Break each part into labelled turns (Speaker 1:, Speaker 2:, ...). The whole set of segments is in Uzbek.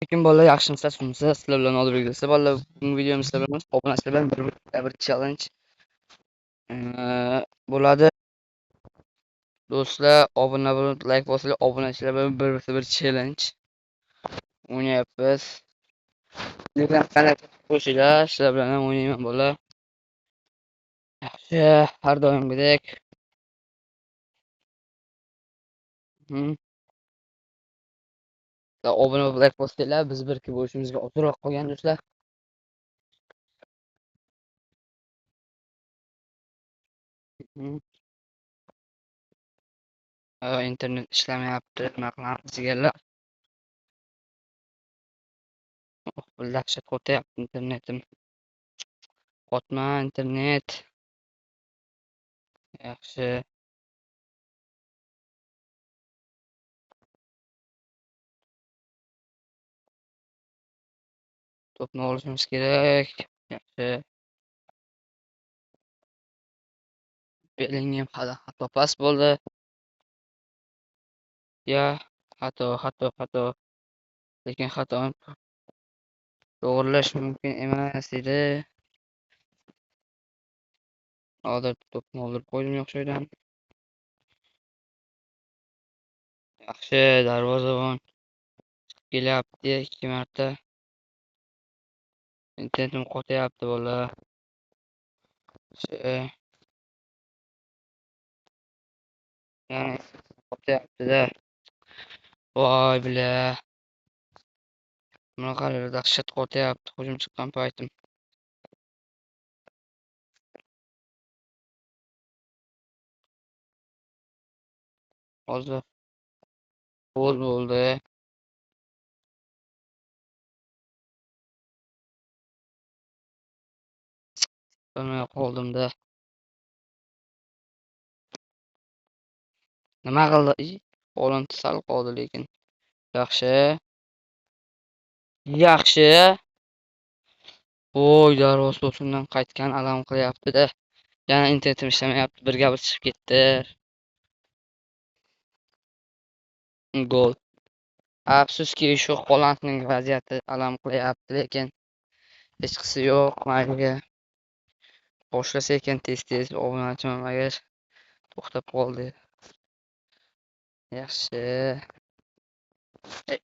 Speaker 1: Lekin bolalar yaxshimisizlar, suvmisizlar, sizlar bilan Nodirbek do'stlar. Bolalar, bugungi videomiz sizlar bilan obunachilar bilan bir challenge bo'ladi. Do'stlar, obuna bo'lib, like bosinglar, obunachilar bilan bir challenge o'ynayapmiz. Telegram kanalga qo'shinglar, sizlar bilan ham o'ynayman bolalar. Yaxshi, har doimgidek. Obuna bo'lib, like bosinglar, biz birga bo'lishimizga ozroq qolgan do'stlar. Internet ishlamayapti, nima qilamiz jigarlar? Oh, bu dahshat qo'tyapti internetim. Qotma internet. Yaxshi. To'pni olishimiz kerak. Yaxshi. Bellingham hali xato pas bo'ldi. Ya, xato, xato, xato. Lekin xatoni to'g'rilash mumkin emas edi. Hozir to'pni oldirib qo'ydim yo'qshoydan. Yaxshi, darvozabon chiqib kelyapti 2 marta. Internetim qotyapti bolalar. Yaxshi. Yana qotyapti-da. Voy bila. Buni qaranglar, dahshat qotyapti hujum chiqqan paytim. Hozir gol bo'ldi. Bilmay qoldimda. Nima qildi? Qo'lim sal qoldi lekin. Yaxshi. Yaxshi. Voy, darvoza to'sindan qaytgan alam qilyapti-da. Yana internetim ishlamayapti, birga bir chiqib ketdi. Gol. Afsuski, shu Holandning vaziyati alam qilyapti, lekin hechqisi yo'q. Mayliga boshlasa ekan tez-tez obunachiman agar to'xtab qoldi. Yaxshi.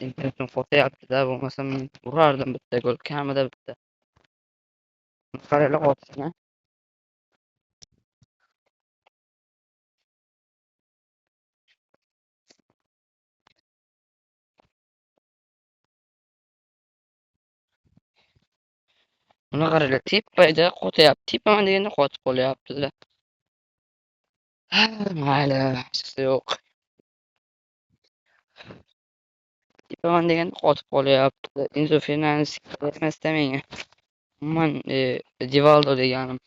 Speaker 1: Internetim qotyapti-da, bo'lmasa men urardim bitta gol, kamida bitta. Qaranglar qotishini. Buni qaranglar, tepada qotyapti. Tepaman deganda qotib qolyapti-da. Mayli, hechqisi yo'q. Tepaman deganda qotib qolyapti. Enzo Fernandes emasda menga. Umuman, Rivaldo deganim.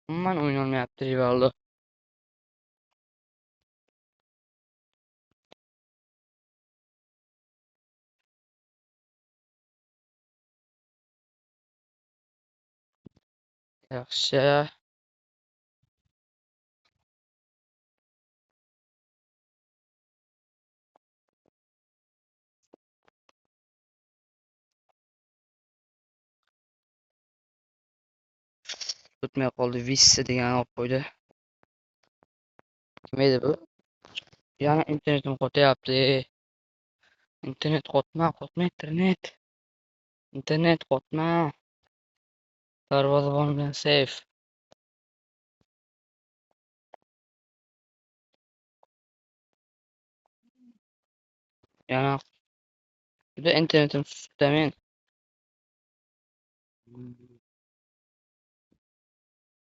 Speaker 1: Umuman o'ynolmayapti Rivaldo. Yaxshi. Tutmay qoldi, Vissa degani olib qo'ydi. Kim edi bu? Yana internetim qotyapti. Internet qotma, qotma internet. Internet qotma. Darvozabon bilan save. Yana juda internetim sustda men.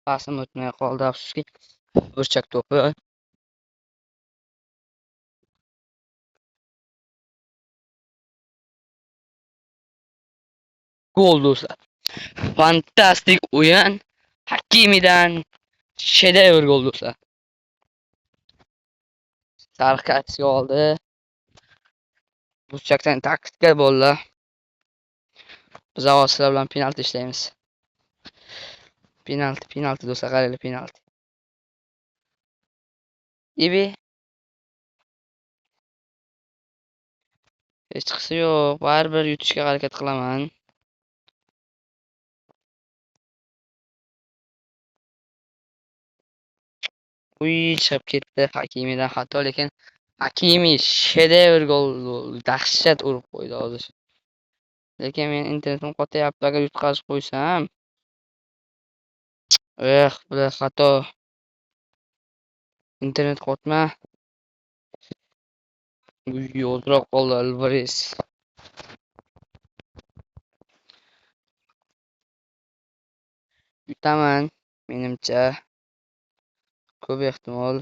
Speaker 1: Pasim o'tmay qoldi, afsuski. Burchak to'pi. Gol do'stlar. Fantastik o'yin. Hakimidan shedevr gol do'stlar. Sariq kartochka oldi. Burchakdan taktika bo'ldi. Biz avval sizlar bilan penalti ishlaymiz. Penalti, penalti do'stlar, qaranglar penalti. Ibi. Hechqisi yo'q. Baribir yutishga harakat qilaman. Uy, chiqib ketdi Hakimidan xato, lekin Hakimi shedevr gol, dahshat urib qo'ydi hozir. Lekin men internetim qotyapti, agar yutqazib qo'ysam. Eh, bular xato. Internet qotma. Uy, ozroq qoldi Alvarez. Yutaman, menimcha. Ko'p ehtimol.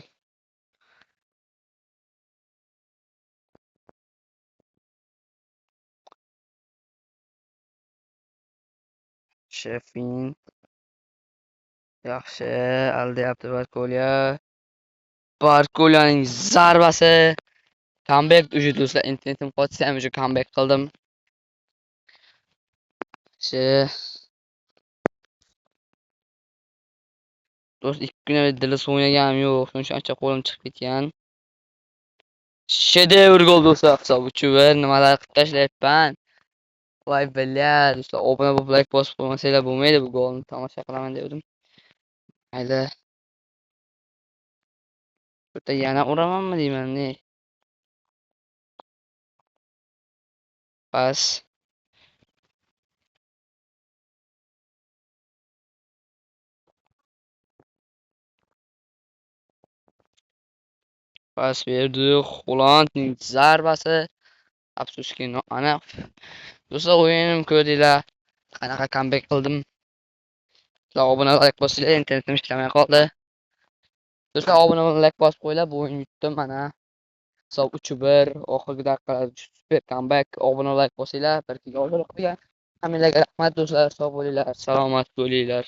Speaker 1: Shefin. Yaxshi, aldayapti Barkolya. Barkolyaning zarbasi. Comeback уже do'stlar, internetim qotsa ham уже comeback qildim. Yaxshi. Do'st, 2 kun DLS o'ynaganim yo'q, shuning uchun ancha qo'lim chiqib ketgan. Shedevr gol do'stlar, hisob 3-1. Nimalar qilib tashlayapman. Voy billa, do'stlar, obuna bo'lib like bosib qo'ymasanglar bo'lmaydi, bu golni tomosha qilaman degandim. Mayli. Bitta yana uramanmi deyman, ne? Pas. Pas berdi. Holandning zarbasi. Afsuski noaniq. Do'stlar, o'yinim ko'rdinglar. Qanaqa comeback qildim. Do'stlar, obuna like bosinglar, internetim ishlamay qoldi. Do'stlar, obuna bo'lib like bosib qo'yinglar, bu o'yinni yutdim mana. Hisob 3-1, oxirgi daqiqalar super comeback. Obuna like bosinglar, bir ikki gol qilgan. Hammanglarga rahmat do'stlar, sog' bo'linglar, salomat bo'linglar.